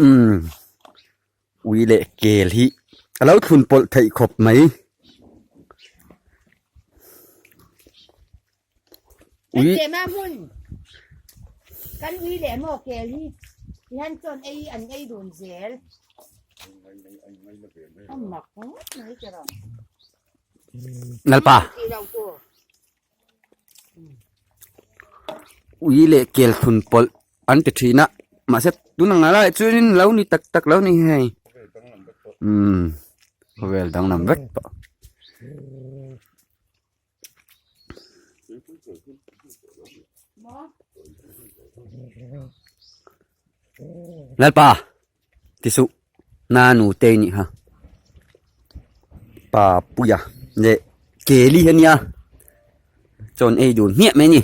Umm ui leh kel hi a lo thlun pawlh theih khawp mai. Ui Kan ui leh maw kel hi tihian chuan ei an ei dun zel. A mak ngawt mai che rawh. Lalpa. Ui leh kel thlun pawlh an ti thin a mahse tun ang lai chuan lo ni tak tak lo ni hei umm khawvel danglam vek tawh. Lalpa ti suh nanu te nih kha pa puia leh keli a nia chawn ei dun hmiah mai a ni.